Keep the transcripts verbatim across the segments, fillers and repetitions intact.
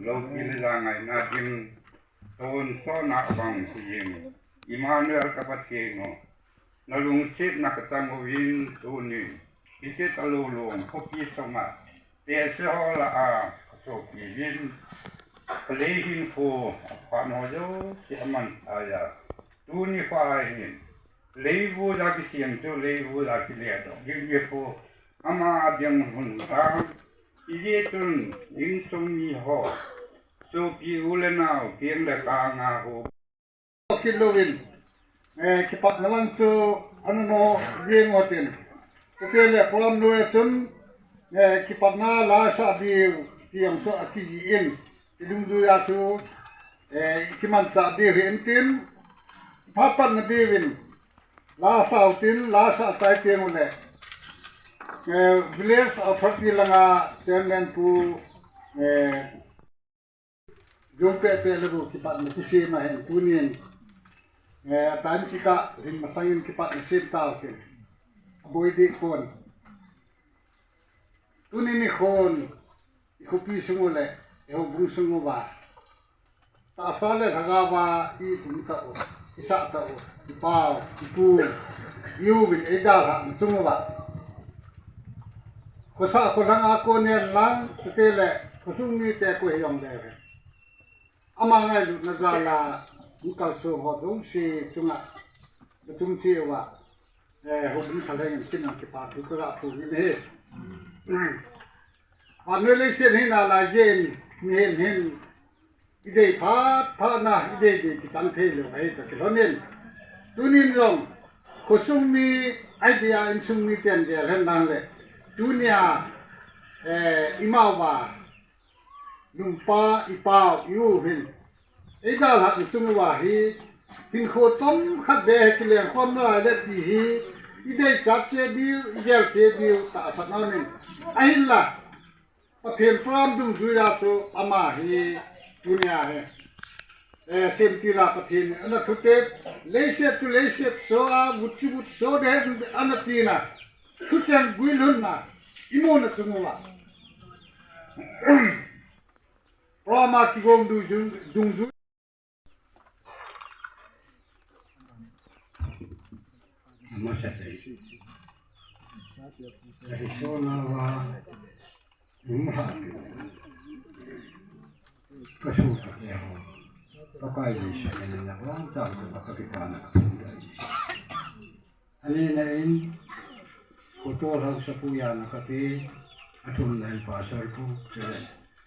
Loupi le jangaina ding tonsot na bang hijing, Emmanuel ka Pathen o, na lungsetna ka tang uvin tunin, hiche talou long khopi sunga, tehse ho lah a, sopi vin, kalei hinkho, aphat ho jouse aman taiya. Tuni kho a hin, leivuja kisem chu, leivuja kiledoh ding nikho, ama ding hun tang, hijeh chun, insung mi ho, sopi u le nao, keng le kang a ho. Kit louvin, eh, kipatna lang chu, ana no, jeng utin. Chutile program noiya chun, eh, kipatna la sa diu, ti jong chu akiji in. Idungjuiya chu, eh, ikimanchah diu hi intin, phat patna diuvin, la sa utin, la sa chai teng ule, eh, village authority langa chairman pu, eh, Jong Pehpeh le bu kipatna kisem ahin tunin, eh, time kikah hin masangin kipatna sem tautin. Aboi deh pon. Tuni nikhon, ikhopi sung ule, ihoubung sung uva, tahsa le lhagaova i-um tauva, isah tauva, ipao, ipu, iuvin eidalhah na chung uva, khosah kholhang a konen lang, chutile khosung mite koi hijongle, ama ngailutna jal a, ikalsong ho jouse chunga, nachung cheh uva, eh, houbung thalheng in kin kipa thu kaga phong in ahi. Vannoi leiset hi nalai jeh in, mihem hin, idei phat phat na, idei dei kichang thei lou ahi toh kilhonin. Tunin jong, khosung mi, idea insung miten gel hen lang le, tunia, eh, imaova, nupa, ipao, i-u hin, eidalhah na chung uva hi, hinkho chomkhat beh hi kilengkhom nalai le ti hi, ideichat cheh diu, igel cheh diu, tahsan aumin. Ahinla, Pathen program dungjuiya chu ama hi, tunia hi, eh, semtil a Pathen in ana thutep, leiset chu leiset so a, vut chu vut so ding ana tina, thucheng guilhunna imuna chung uva, program a kigong dungjui, dungjui. Amasatah in, kahisona uva, um, ha, kasopi teho, Pakai Jesu min a navang chang chu kakipana kaphongdoh e. Anina in, Pu Tolhang Sapu jana kape, athumna in Pastor pu, chule,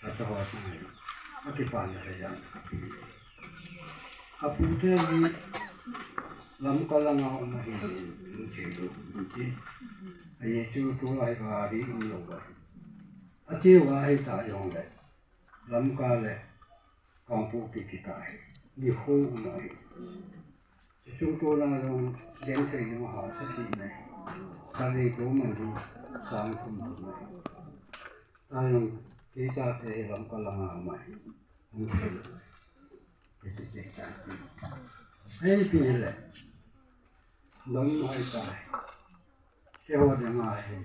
achaho sangin, akipana le jana kape. Apute hi, Lamka langa um ahin, um thei lou, um ti. Ajeh chu tulai gari um lou ahi. Ache uva ahita jongle, Lamka le Kangpokpi kitah hi, nikho um ahi. Chuchung tona jong Genthei jong ahahsa kit in ahi. Khatvei kou man hi sang thum thum ahi. Tua jong kei chate hi Lamka langa um ahi. Hung thei. Hiche chate. Ipi hile, dom hoi tai. Keiho dinga hi,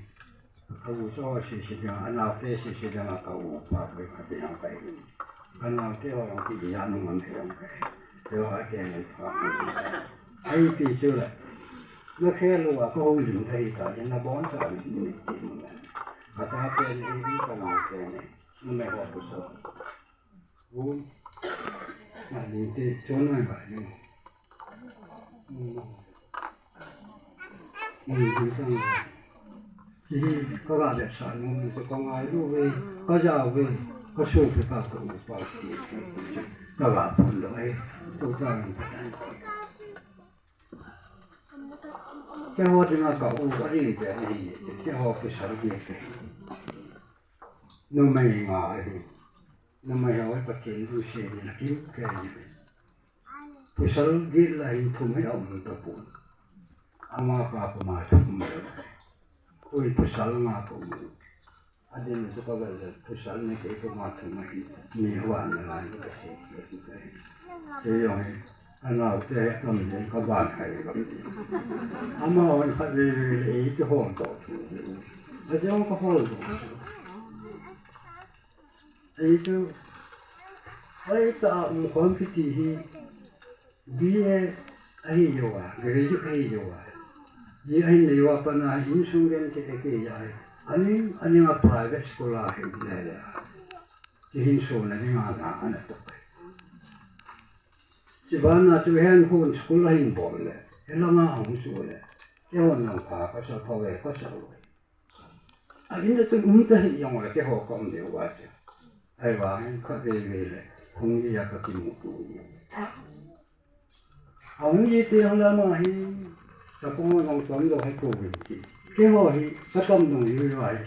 ka u cho sese dinga, anaote sese dinga ka upa koi khat hi jong kahi. Ka naote ho jong kiti a nung an hi jong kahi. Keiho a kei ngai pha. Ahi ti chu le, na khel uva ka houlim thei ta, na boncha ni ti mo le. Ka chate ni, ka naote ni, numei ho pu so. Ui. Ani te chonai ba ni. Ni ni tang. Hi ka ga le sa nu ni ka ngai lu ve, ka ja ve, ka su ve ka ko pa. Ka ga pun lo ai. Tu ta ni. Keiho dinga ka u alim pen ahi, keiho pasal get kahi. Numei nga ahi. Numei ho hi Pathen lungset in akim kei ahi. Pasal get lah in thum hi aum tapon. Ama pa koma thum le. Ui, pasal nga ka um. Adin chu ka vel le, pasal ni kei koma thum ahi, ni avan nalai kasei. Kei jong hi, anaote hi atam ding, kavan hai gam ding. Amahon khatvei vei le eiti hol doh chu. Ajong ka hol doh chu. Eiti, hoitah a um khom kiti hi, B A ahi jouva, graduate ahi jouva. Ji ahin nei uva pat a insung genthei akei jeh a. Aning, aning a private school a ahin nei le. Ti hin sona dinga na ana tok. Chubana chu hinkho school ahin bol le. Hilanga ahung chu le. Keiho nang kha kasa pha ve kasa lo. A in a chun um ta hi jong le keiho ka um deu va chu. Ahivangin khatvei vei le hung ji a ka kimuto. Ahung ji teng le ama hi, ka kong jong chom lou hi kou vin ti. Keiho hi, ka chom jong ji uva hi.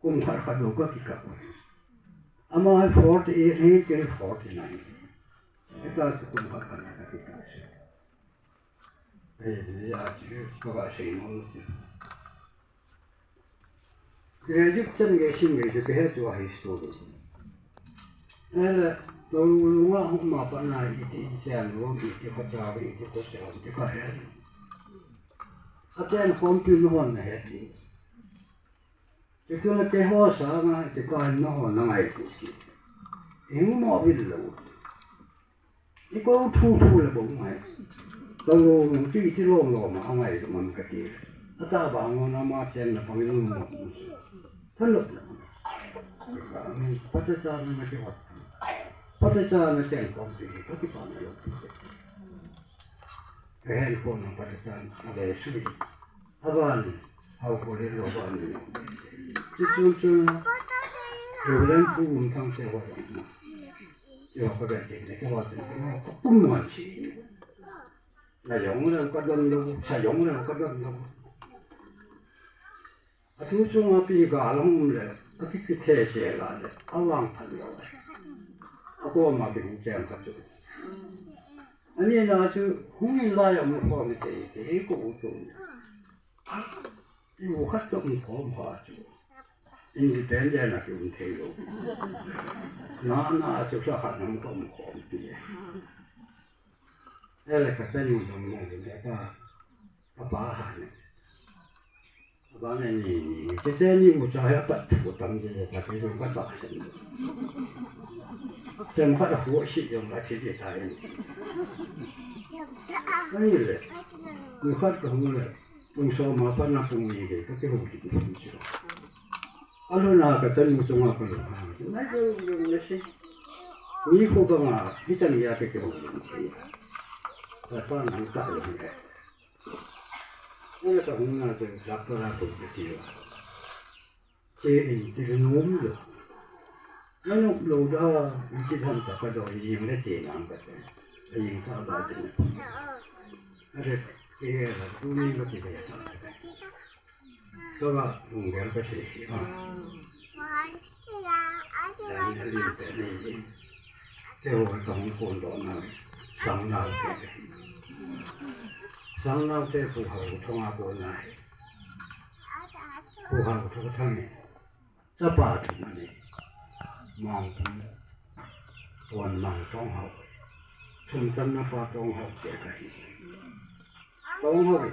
Kum khat khat lou ka kikah uve. Ama hi forty eight hi, kei forty nine. Hita chu kum khat khat ka kikah uve. Hei, a chu, ka va sei nom chu. Graduate chan gei sim gei chu kahe chu a history. Ahile, Toulou a hung ma pat a iti chen lom, iti kachao, iti kosel, iti kahe. Achen khompi nahon nahe ti. Chuchu na keiho sanga, iti kahin nahon nangai ti. Hing mo vil lou. Ikou thu thu le bou ngai. Toulou nung chu iti lom lom a angai lou ngam kati. Atahbang a ama chenna pang lou mo. Thanop lou. Ka mi pate cha na ma ti hot. Pate cha na chen kom ti, pati pa na lou. Ka hen ko na pate cha na le sui. Aban, hao ko le lo ban ni. Chu chu chu. Lo len pu um thang te ho. Yo ka ben te te ho te ho. Kum man chi. Na jong le ka don lo, sa jong le ka don lo. A thu chunga pi ga long um le, a ki ki the che la le, a vang phat lo. A ko ma bi hung chem kha chu. Ani na chu hung in lai a um khom te te ko u tu. I u khat chom khom pha chu. Independent a ki um thei lou. Na, na chu sa khat nam khom khom ti. Ele ka chanu jong le le ka, ka pa ha ne. Ba ne ni, ni, che che ni u cha he pat thu tam je, ta ke jong ka ta sen. Chem khat a hu si jong la che je ta en. Ani le. Ni khat ka hung le. Pung som a pat na pung ni gei ka kihou kit u chu. A lhun a ka chanu chunga ka lhun a. Na jong jong na sei. Mi khu banga hi chan ya ka kihou kit u chu. Ka pa nang ka le. Na ka hung na chu doctor a ko ka ti. Che in ti le nom lou. Na nom lou da, in ti tham ta ka doi jing le che nang ka te. A jing ta ba te. A re, ke la tu ni lo ti le ta. Ka ba, ung gel ka che. Dan a lin te ni. Keiho ka hung kon doh na. Sang nau te. Sang nau te Pu Hau Thong a kon na. Pu Hau Thong thang ni. Chapa thum ani. Mangpum. Wan Mang Tong Hau. Thum channa pa Tong Hau te kahi. Tong Hau.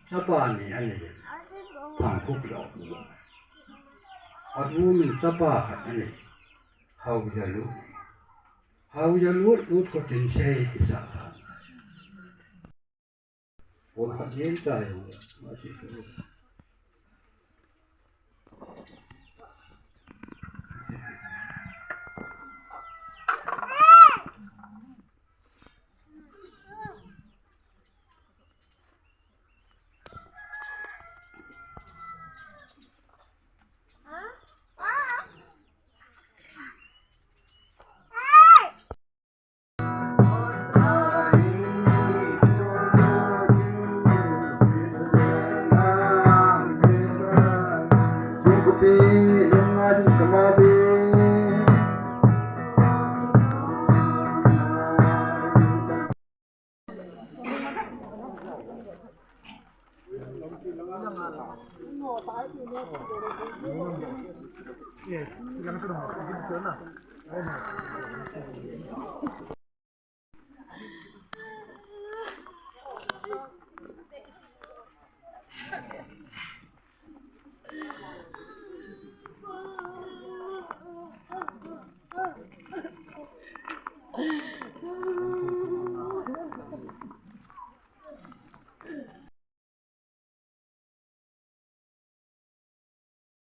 Chapa ni ani. Thang Khup Lo. Atu min chapa khat ani. Hau Jalu. Hau Jalu ut ko tin sei kisa. Kon khat jen ta jong le, ma si tu.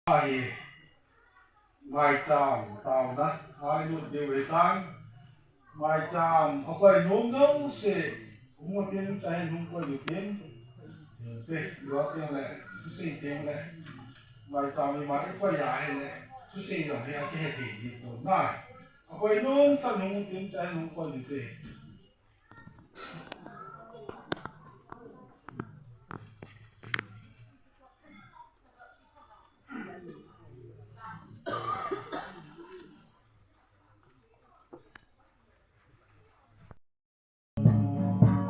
Ahi, maicham taona a ilut diu hitan, maicham a koi nom jouse hung utin, chai hung koi utin, te, lua teng le, thusei teng le, maicham ima i koi ahile, thusei jong hi akihe thei ding toh nai. A koi nom chan hung utin, chai hung koi utin.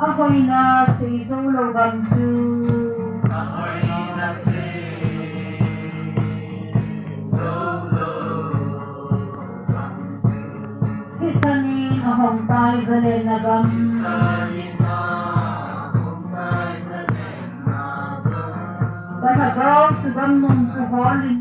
A hoina sei jou lou bang chu. A hoina sei jou lou bang chu. Thisan in a hong tai zalenna gam. Thisan in a hong tai zalenna gam. Ka lhagao chu gamnom chu hol in.